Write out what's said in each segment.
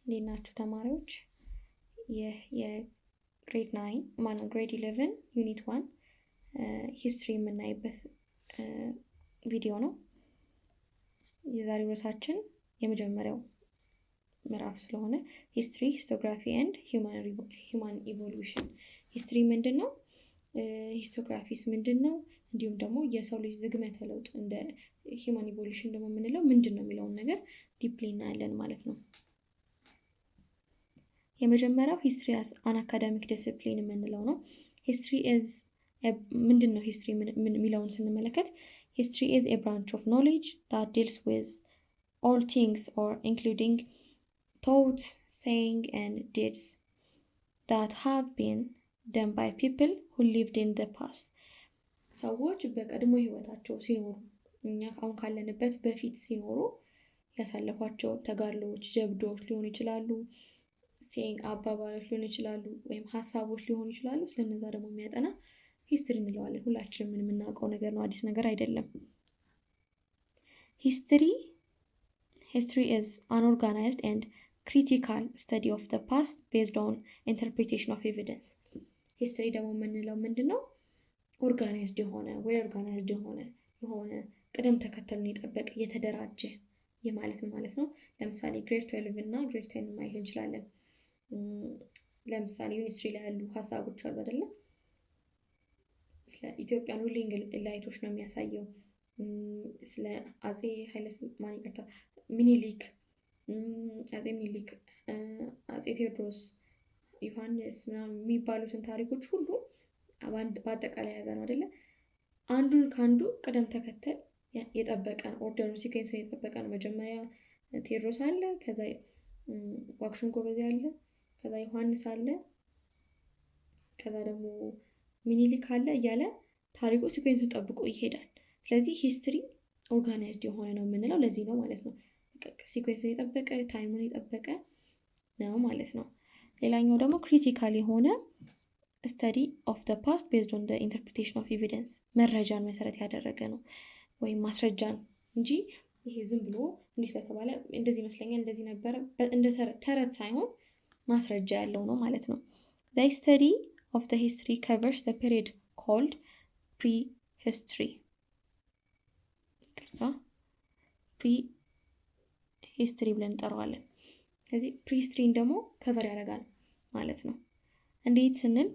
እንዴት ናችሁ ተማሪዎች? ይህ የ grade 9፣ ማነው grade 11 unit 1 history የምናይበት ቪዲዮ ነው። የዛሬው ርዕሳችን የመጀመሪያው ምዕራፍ ስለሆነ history, historiography and human evolution። History ምንድን ነው? Historiography ስ ምንድን ነው? እንዲሁም ደግሞ የሰው ልጅ ዝግመተ ለውጥ እንደ human evolution ደግሞ የምንለው ምንድን ነው የሚለውን ነገር deeply እናያለን ማለት ነው። የመጀመሪያው history as an academic discipline የምንለው ነው። History is ምንድን ነው? History የሚለውን ስንመለከት history is a branch of knowledge that deals with all things or including thought, saying and deeds that have been done by people who lived in the past። ሰዎች በቀድሞ ህይወታቸው ሲኖሩ፣ እኛ አሁን ካለንበት በፊት ሲኖሩ ያሳለፏቸው ተጋድሎዎች፣ ጀብዶዎች ሊሆኑ ይችላሉ፣ saying አባባሎች ሊሆኑ ይችላሉ፣ ወይም ሀሳቦች ሊሆኑ ይችላሉ። ስለነዛ ደግሞ የሚያጠና history እንለዋለን። ሁላችንም የምናውቀው ነገር ነው፣ አዲስ ነገር አይደለም። History is an organized and critical study of the past based on interpretation of evidence። History ደግሞ የምንለው ምንድን ነው? Organized የሆነ ወይ organized የሆነ ቅደም ተከተሉን የጠበቀ፣ የተደራጀ፣ ይህ ማለት ማለት ነው። ለምሳሌ grade 12 እና grade 10 ማየት እንችላለን። ለምሳሌ unit 3 ላይ ያሉ ሀሳቦች አሉ አይደለ? ስለ Ethiopian ruling elite ኦች ነው የሚያሳየው። ስለ አፄ ኃይለ ማን፣ ይቅርታ፣ ሚኒሊክ፣ አፄ ሚኒሊክ፣ አፄ ቴዎድሮስ፣ ዮሐንስ ምናምን የሚባሉትን ታሪኮች ሁሉ በአጠቃላይ የያዘ ነው አይደለ? አንዱን ከአንዱ ቅደም ተከተል የጠበቀ ነው። Order ኡ sequence ኡን የጠበቀ ነው። መጀመሪያ ቴዎድሮስ አለ፣ ከዛ ዋግሹም ጎበዜ አለ፣ ከዛ ዮሐንስ አለ፣ ከዛ ደግሞ ሚኒሊክ አለ እያለ ታሪኩ sequence ኡን ጠብቆ ይሄዳል። ስለዚህ history organized የሆነ ነው የምንለው ለዚህ ነው ማለት ነው። Sequence ኡን የጠበቀ፣ time ኡን የጠበቀ ነው ማለት ነው። ሌላኛው ደግሞ critical የሆነ study of the past based on interpretation of evidence፣ መረጃን መሰረት ያደረገ ነው ወይም ማስረጃን እንጂ ይሄ ዝም ብሎ እንዲህ ስለተባለ እንደዚህ ይመስለኛል፣ እንደዚህ ነበረ እንደ ተረት ሳይሆን ማስረጃ ያለው ነው ማለት ነው። The study of the history covers the period called prehistory፣ ይቅርታ፣ prehistory ብለን እንጠራዋለን። ስለዚህ prehistory ን ደግሞ cover ያደርጋል ማለት ነው። እንዴት ስንል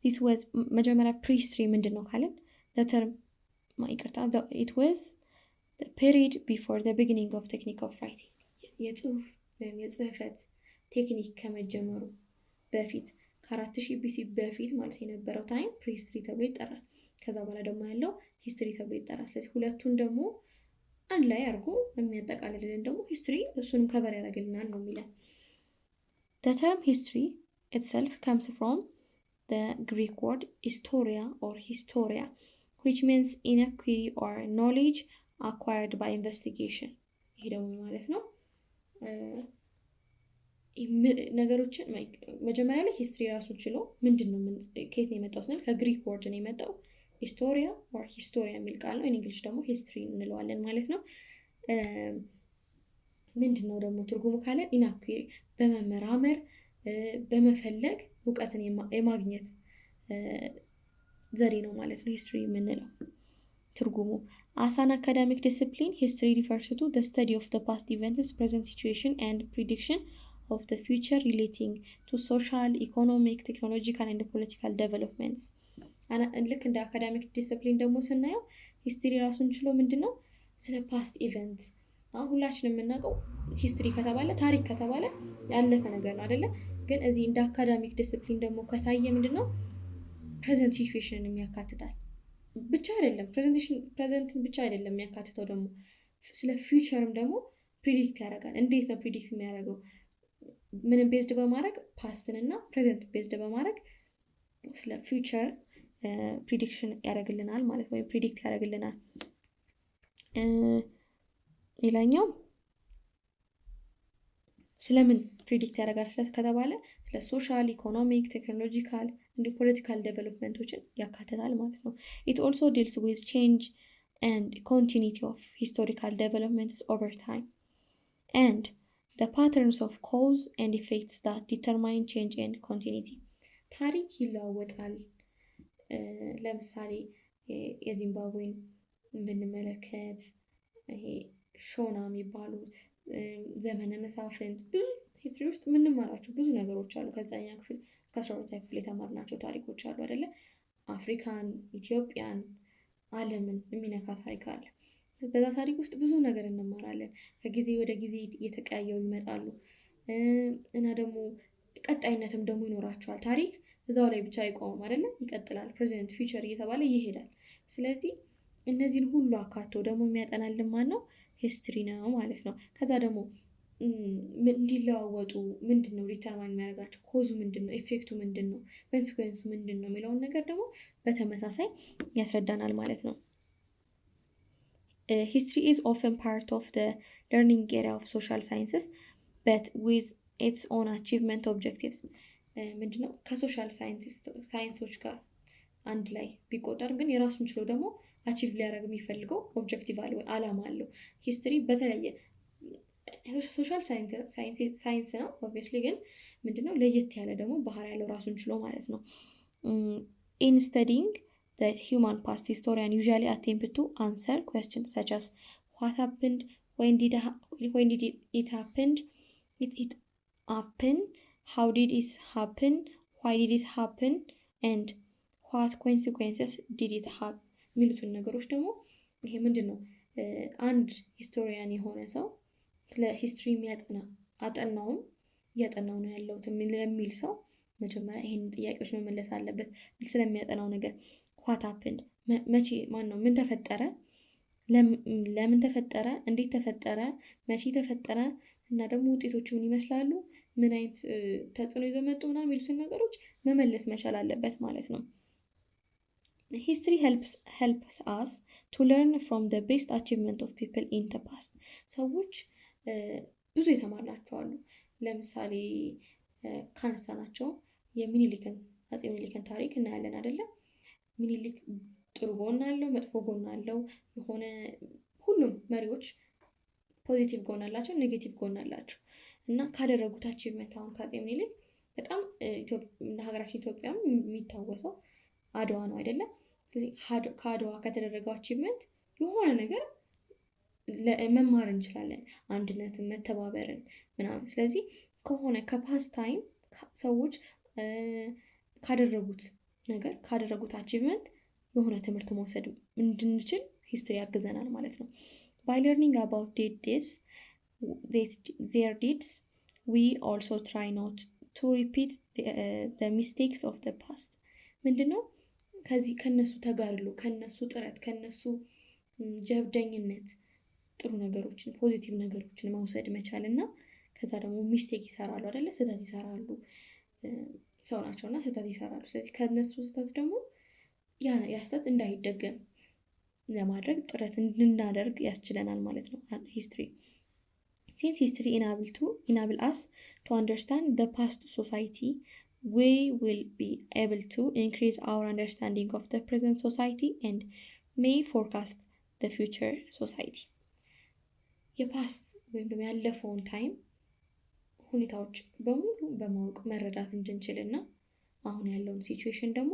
this was መጀመሪያ prehistory ምንድን ነው ካልን term፣ ይቅርታ፣ it was period before the beginning of technique of writing፣ የጽሁፍ ወይም የጽህፈት ቴክኒክ ከመጀመሩ በፊት፣ ከ4000 BC በፊት ማለት የነበረው time prehistory ተብሎ ይጠራል። ከዛ በኋላ ደግሞ ያለው history ተብሎ ይጠራል። ስለዚህ ሁለቱን ደግሞ አንድ ላይ አድርጎ የሚያጠቃልልልን ደግሞ history እሱንም cover ያደርግልናል ነው የሚለን። The term history itself comes from the Greek word istoria or historia, which means inquiry or knowledge acquired by investigation። ይሄ ደግሞ ማለት ነው ነገሮችን መጀመሪያ ላይ history ራሱን ችሎ ምንድን ነው፣ ከየት ነው የመጣው ስንል ከ Greek word ነው የመጣው። Istoria or historia የሚል ቃል ነው። English ደግሞ history እንለዋለን ማለት ነው። ምንድን ነው ደግሞ ትርጉሙ ካለን inquiry፣ በመመራመር፣ በመፈለግ እውቀትን የማግኘት ዘዴ ነው ማለት ነው history የምንለው ትርጉሙ። As an academic discipline, history refers to the study of the past events, present situation and prediction of the future relating to social, economic, technological and political developments። ልክ እንደ academic discipline ደግሞ ስናየው history ራሱን ችሎ ምንድን ነው? ስለ past event፣ አሁን ሁላችንም የምናውቀው history ከተባለ፣ ታሪክ ከተባለ ያለፈ ነገር ነው አይደለ? ግን እዚህ እንደ academic discipline ደግሞ ከታየ ምንድን ነው? Present situation ን ያካትታል ብቻ አይደለም፣ present ን ብቻ አይደለም የሚያካትተው፣ ደግሞ ስለ future ም ደግሞ predict ያደርጋል። እንዴት ነው predict የሚያደርገው? ምንን based በማድረግ? Past ን እና present based በማድረግ ስለ future prediction ያደርግልናል ማለት ወይም predict ያደርግልናል። ሌላኛው ስለምን predict ያደርጋል ከተባለ ስለ social, economic, technological እንዲሁ political development ኦችን ያካትታል ማለት ነው። It also deals with change and continuity of historical developments over time and the patterns of cause and effects that determine change and continuity። ታሪክ ይለዋወጣል። ለምሳሌ የዚምባብዌን ብንመለከት፣ ይሄ ሾና የሚባሉ፣ ዘመነ መሳፍንት፣ ብዙ history ውስጥ የምንማራቸው ብዙ ነገሮች አሉ። ከዘጠነኛ ክፍል፣ ከ12ኛ ክፍል የተማርናቸው ታሪኮች አሉ አይደለ? አፍሪካን፣ ኢትዮጵያን፣ ዓለምን የሚነካ ታሪክ አለ። በዛ ታሪክ ውስጥ ብዙ ነገር እንማራለን። ከጊዜ ወደ ጊዜ እየተቀያየሩ ይመጣሉ እና ደግሞ ቀጣይነትም ደግሞ ይኖራቸዋል። ታሪክ እዛው ላይ ብቻ አይቆምም አይደለም፣ ይቀጥላል። Present፣ future እየተባለ ይሄዳል። ስለዚህ እነዚህን ሁሉ አካቶ ደግሞ የሚያጠናልን ማን ነው? History ነው ማለት ነው። ከዛ ደግሞ እንዲለዋወጡ ምንድን ነው determine የሚያደርጋቸው? Cause ኡ ምንድን ነው? Effect ኡ ምንድን ነው? Consequence ኡ ምንድን ነው የሚለውን ነገር ደግሞ በተመሳሳይ ያስረዳናል ማለት ነው። History is often part of the learning area of social sciences, but with its own achievement objectives። ምንድነው? ከ social science ኦች ጋር አንድ ላይ ቢቆጠር ግን የራሱን ችሎ ደግሞ achieve ሊያደርግ የሚፈልገው objective አለ ወይ አላማ አለው። History በተለየ social science ነው obviously፣ ግን ምንድነው ለየት ያለ ደግሞ ባህሪ ያለው ራሱን ችሎ ማለት ነው። In studying human past, historian usually attempt to answer question such as what happened, when did it happened it happen, how did it happen, why did it happen and what consequences did it have የሚሉትን ነገሮች ደግሞ ይሄ ምንድን ነው፣ አንድ historian የሆነ ሰው፣ ስለ history የሚያጠና፣ አጠናውም እያጠናው ነው ያለሁት የሚል ሰው መጀመሪያ ይሄንን ጥያቄዎች መመለስ አለበት። ስለሚያጠናው ነገር what happened፣ መቼ፣ ማን ነው፣ ምን ተፈጠረ፣ ለምን ተፈጠረ፣ እንዴት ተፈጠረ፣ መቼ ተፈጠረ እና ደግሞ ውጤቶቹ ምን ይመስላሉ፣ ምን አይነት ተጽዕኖ ይዘው መጡ ምናምን የሚሉትን ነገሮች መመለስ መቻል አለበት ማለት ነው። History helps us to learn from the best achievement of people in the past። ሰዎች ብዙ የተማርናቸው አሉ። ለምሳሌ ካነሳናቸው የሚኒሊክን፣ አፄ ሚኒሊክን ታሪክ እናያለን አይደለም? ሚኒሊክ ጥሩ ጎን አለው፣ መጥፎ ጎን አለው። የሆነ ሁሉም መሪዎች positive ጎን አላቸው፣ negative ጎን አላቸው። እና ካደረጉት achievement አሁን ከአፄ ሚኒሊክ በጣም ለሀገራችን ኢትዮጵያም የሚታወሰው አድዋ ነው አይደለም? ስለዚህ ከአድዋ ከተደረገው achievement የሆነ ነገር መማር እንችላለን። አንድነትን፣ መተባበርን ምናምን። ስለዚህ ከሆነ ከ past time ሰዎች ካደረጉት ነገር፣ ካደረጉት achievement የሆነ ትምህርት መውሰድ እንድንችል history ያግዘናል ማለት ነው። By learning about their deeds, we also try not to repeat mistakes of the past። ምንድነው? ከዚህ ከነሱ ተጋድሎ፣ ከነሱ ጥረት፣ ከነሱ ጀብደኝነት ጥሩ ነገሮችን፣ positive ነገሮችን መውሰድ መቻል እና ከዛ ደግሞ mistake ይሰራሉ አይደለ? ስህተት ይሰራሉ፣ ሰው ናቸው እና ስህተት ይሰራሉ። ስለዚህ ከነሱ ስህተት ደግሞ ያ ስህተት እንዳይደገም ለማድረግ ጥረት እንድናደርግ ያስችለናል ማለት ነው። History, since history enable us to understand the past society, we will be able to increase our understanding of the present society and may forecast the future society። የ past ወይም ደግሞ ያለፈውን time ሁኔታዎች በሙሉ በማወቅ መረዳት እንድንችል እና አሁን ያለውን situation ደግሞ፣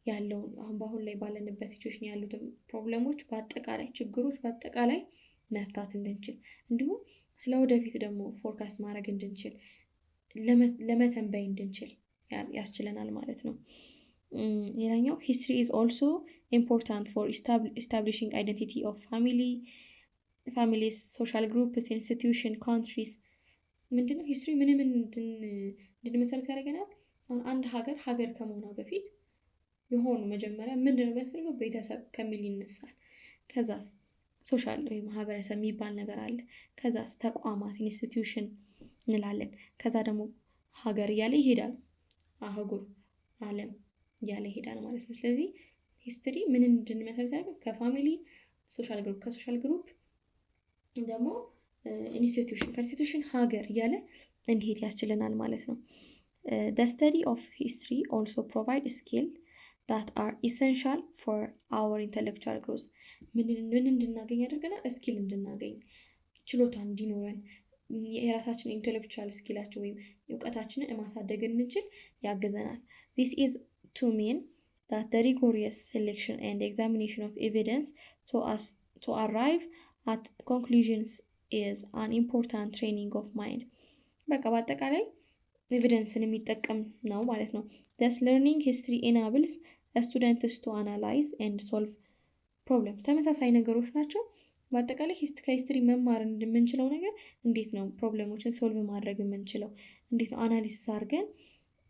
ያለውን አሁን በአሁን ላይ ባለንበት situation ያሉትን problem ኦች በአጠቃላይ፣ ችግሮች በአጠቃላይ መፍታት እንድንችል፣ እንዲሁም ስለ ወደፊት ደግሞ forecast ማድረግ እንድንችል፣ ለመተንበይ እንድንችል ያስችለናል ማለት ነው። ሌላኛው history is also important for establishing identity of families, social groups, institution, countries። ምንድነው? History ምንም እንድንመሰረት ያደርገናል። አሁን አንድ ሀገር ሀገር ከመሆኗ በፊት የሆኑ መጀመሪያ ምንድነው የሚያስፈልገው? ቤተሰብ ከሚል ይነሳል። ከዛስ social ወይም ማህበረሰብ የሚባል ነገር አለ። ከዛስ ተቋማት፣ institution እንላለን። ከዛ ደግሞ ሀገር እያለ ይሄዳል። አህጉር፣ ዓለም እያለ ይሄዳል ማለት ነው። ስለዚህ history ምን እንድንመሰረት ያደርጋል? ከ family social group፣ ከ social group ደግሞ institution፣ ከ institution ሀገር እያለ እንዲሄድ ያስችለናል ማለት ነው። The study of history also provide skill that are essential for our intellectual growth። ምን እንድናገኝ ያደርገናል? Skill እንድናገኝ፣ ችሎታ እንዲኖረን። የራሳችን intellectual skill ኣችን ወይም እውቀታችንን ማሳደግ እንችል ያግዘናል። This is to mean that the rigorous selection and examination of evidence so as to arrive at conclusions is an important training of mind። በቃ በአጠቃላይ evidence ን የሚጠቀም ነው ማለት ነው። Thus, learning history enables students to analyze and solve problems። ተመሳሳይ ነገሮች ናቸው። በአጠቃላይ ከ history መማር የምንችለው ነገር እንዴት ነው problem ኦችን solve ማድረግ የምንችለው፣ እንዴት ነው analysis አድርገን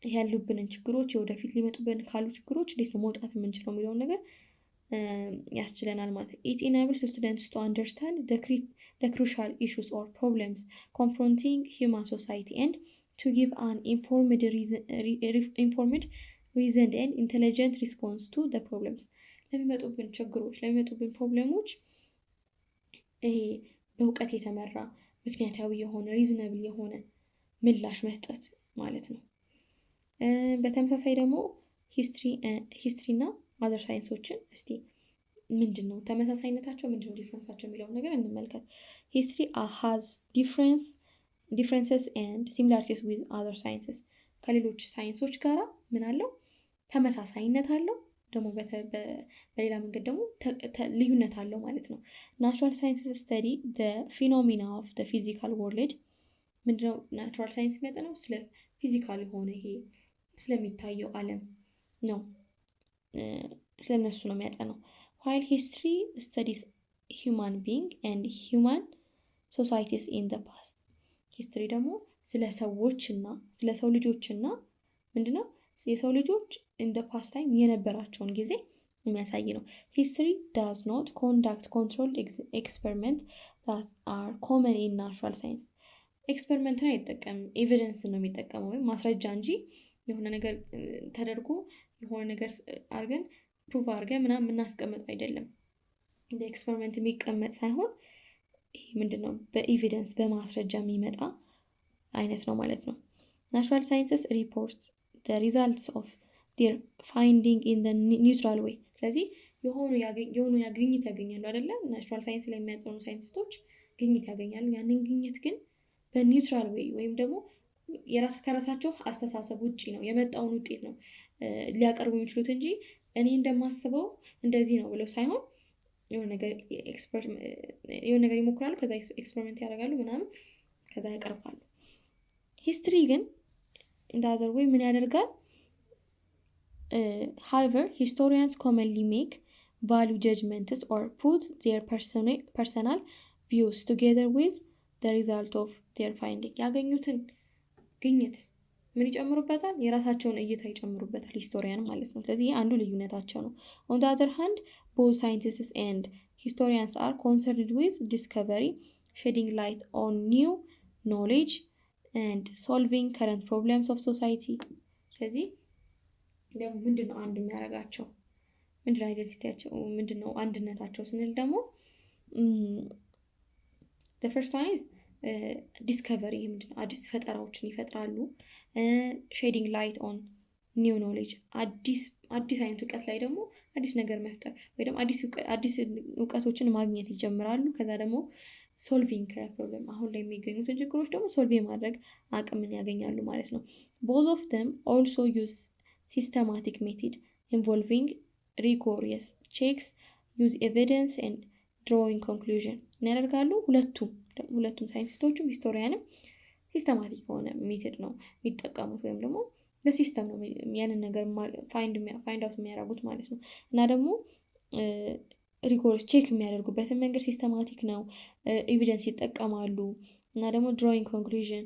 ያሉብንን ችግሮች፣ የወደፊት ሊመጡብን ካሉ ችግሮች እንዴት ነው መውጣት የምንችለው የሚለውን ነገር ያስችለናል ማለት ነው። It enables students to understand the crucial issues or problems confronting human society and to give an informed, reasoned and intelligent response to the problems። ለሚመጡብን ችግሮች፣ ለሚመጡብን problem ኦች ይሄ በእውቀት የተመራ፣ ምክንያታዊ የሆነ፣ reasonable የሆነ ምላሽ መስጠት ማለት ነው። በተመሳሳይ ደግሞ history እና other science ኦችን እስቲ ምንድን ነው ተመሳሳይነታቸው፣ ምንድን ነው difference ኣቸው የሚለውን ነገር እንመልከት። History has differences and similarities with other sciences። ከሌሎች ሳይንሶች ጋራ ምን አለው? ተመሳሳይነት አለው፣ ደግሞ በሌላ መንገድ ደግሞ ልዩነት አለው ማለት ነው። Natural sciences study phenomena of physical world። ምንድነው natural science የሚያጠናው? ስለ physical የሆነ፣ ይሄ ስለሚታየው ዓለም ነው፣ ስለ እነሱ ነው የሚያጠናው። While history studies human being and human societies in the past። History ደግሞ ስለ ሰዎችና ስለ ሰው ልጆችና ምንድነው የሰው ልጆች in the past time የነበራቸውን ጊዜ የሚያሳይ ነው። History does not conduct controlled experiment that are common in natural science። Experiment ን አይጠቀምም፣ evidence ነው የሚጠቀመው ወይም ማስረጃ እንጂ የሆነ ነገር ተደርጎ፣ የሆነ ነገር አድርገን፣ prove አድርገን ምናምን የምናስቀምጠው አይደለም። እንደ experiment የሚቀመጥ ሳይሆን ይሄ ምንድን ነው በ evidence፣ በማስረጃ የሚመጣ አይነት ነው ማለት ነው። Natural sciences report results of their finding in neutral way። ስለዚህ የሆኑ ግኝት ያገኛሉ አይደለ? Natural science ላይ የሚያጠኑ ሳይንቲስቶች ግኝት ያገኛሉ። ያንን ግኝት ግን በ neutral way ወይም ደግሞ ከራሳቸው አስተሳሰብ ውጪ ነው የመጣውን ውጤት ነው ሊያቀርቡ የሚችሉት እንጂ እኔ እንደማስበው እንደዚህ ነው ብለው ሳይሆን የሆነ ነገር ይሞክራሉ፣ ከዛ experiment ያደርጋሉ ምናምን፣ ከዛ ያቀርባሉ። History ግን in the other way ምን ያደርጋል? However, historians commonly make value judgments or put their personal views together with the result of their finding። ያገኙትን ግኝት ምን ይጨምሩበታል? የራሳቸውን እይታ ይጨምሩበታል፣ historian ማለት ነው። ስለዚህ ይህ አንዱ ልዩነታቸው ነው። On the other hand, both scientists and historians are concerned with discovery, shedding light on new knowledge and solving current problems of society። ስለዚህ ደግሞ ምንድን ነው አንድ የሚያደርጋቸው፣ ምንድን ነው identity ያቸው፣ ምንድን ነው አንድነታቸው ስንል ደግሞ first one is discovery። ምንድን ነው? አዲስ ፈጠራዎችን ይፈጥራሉ። Shedding light on new knowledge፣ አዲስ አዲስ አይነት እውቀት ላይ ደግሞ አዲስ ነገር መፍጠር ወይ ደግሞ አዲስ እውቀቶችን ማግኘት ይጀምራሉ። ከዛ ደግሞ solving current problem፣ አሁን ላይ የሚገኙትን ችግሮች ደግሞ solve የማድረግ አቅምን ያገኛሉ ማለት ነው። Both of them also use systematic method involving rigorous checks, use evidence and drawing conclusion ያደርጋሉ። ሁለቱም ሳይንቲስቶቹም historian ም systematic የሆነ method ነው የሚጠቀሙት ወይም ደግሞ በ system ነው ያንን ነገር find out የሚያደርጉት ማለት ነው። እና ደግሞ rigorous check የሚያደርጉበትን መንገድ systematic ነው። Evidence ይጠቀማሉ እና ደግሞ drawing conclusion፣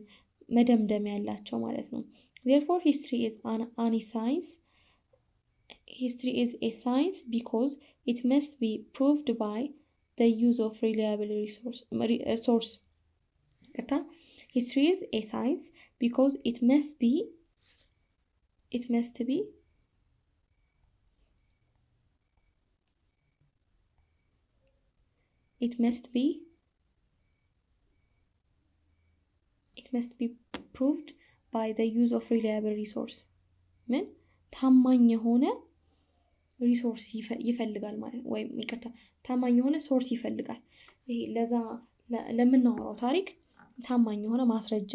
መደምደሚያ ያላቸው ማለት ነው። Therefore, history is an science. History is a science because it must be proved by the use of reliable source። ይቅርታ፣ history is a science because it must be it must be it must be proved by the use of reliable resource። ምን ታማኝ የሆነ resource ይፈልጋል ማለት ነው። ወይም ይቅርታ፣ ታማኝ የሆነ source ይፈልጋል። ይሄ ለዛ ለምናወራው ታሪክ ታማኝ የሆነ ማስረጃ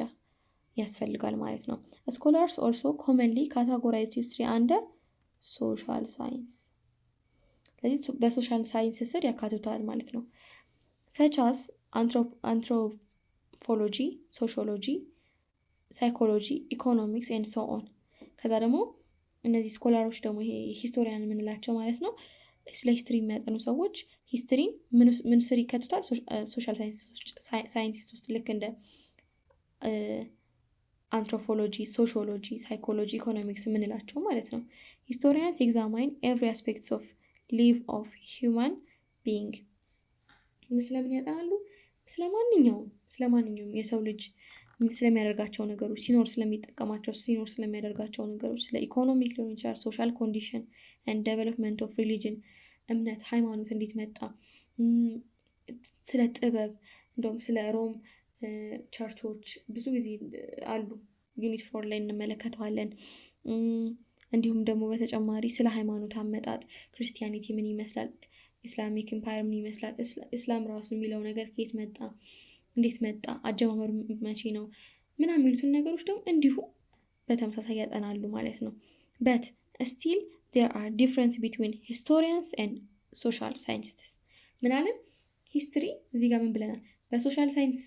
ያስፈልጋል ማለት ነው። Scholars also commonly categorize history under social science። ስለዚህ በ social science ስር ያካትቱታል ማለት ነው። Such as anthropology፣ sociology፣ psychology፣ economics and so on። ከዛ ደግሞ እነዚህ scholar ኦች ደግሞ ይሄ historian የምንላቸው ማለት ነው፣ ስለ history የሚያጠኑ ሰዎች history ን ምን ስር ይከቱታል? Social scientist ውስጥ ልክ እንደ anthropology፣ sociology፣ psychology፣ economics የምንላቸው ማለት ነው። Historians examine every aspects of life of human being። ስለምን ያጠናሉ? ስለ ማንኛውም የሰው ልጅ ስለሚያደርጋቸው ነገሮች፣ ሲኖር ስለሚጠቀማቸው፣ ሲኖር ስለሚያደርጋቸው ነገሮች፣ ስለ economic ሊሆን ይችላል፣ social condition and development of religion፣ እምነት ሃይማኖት እንዴት መጣ፣ ስለ ጥበብ፣ እንደውም ስለ ሮም ቸርቾች ብዙ ጊዜ አሉ፣ unit 4 ላይ እንመለከተዋለን። እንዲሁም ደግሞ በተጨማሪ ስለ ሃይማኖት አመጣጥ Christianity ምን ይመስላል፣ Islamic empire ምን ይመስላል፣ እስላም ራሱ የሚለው ነገር ከየት መጣ፣ እንዴት መጣ፣ አጀማመሩ መቼ ነው ምናምን የሚሉትን ነገሮች ደግሞ እንዲሁ በተመሳሳይ ያጠናሉ ማለት ነው። But still there are difference between historians and social scientists። ምናልን history እዚህ ጋር ምን ብለናል? በ social science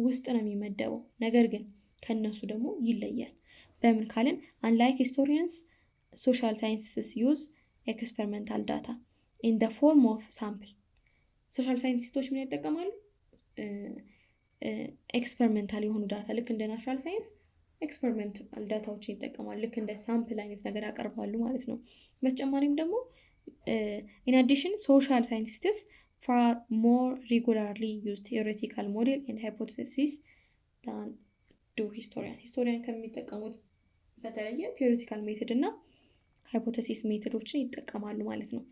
ውስጥ ነው የሚመደበው፣ ነገር ግን ከነሱ ደግሞ ይለያል። በምን ካልን unlike historians, social scientists use experimental data in the form of sample። Social scientist ኦች ምን ይጠቀማሉ? Experimental የሆኑ data፣ ልክ እንደ natural science experimental data ዎችን ይጠቀማሉ። ልክ እንደ sample አይነት ነገር ያቀርባሉ ማለት ነው። በተጨማሪም ደግሞ in addition, social scientists far more regularly use theoretical model and hypothesis than do historian። Historian ከሚጠቀሙት በተለየ theoretical method እና hypothesis method ኦችን ይጠቀማሉ ማለት ነው።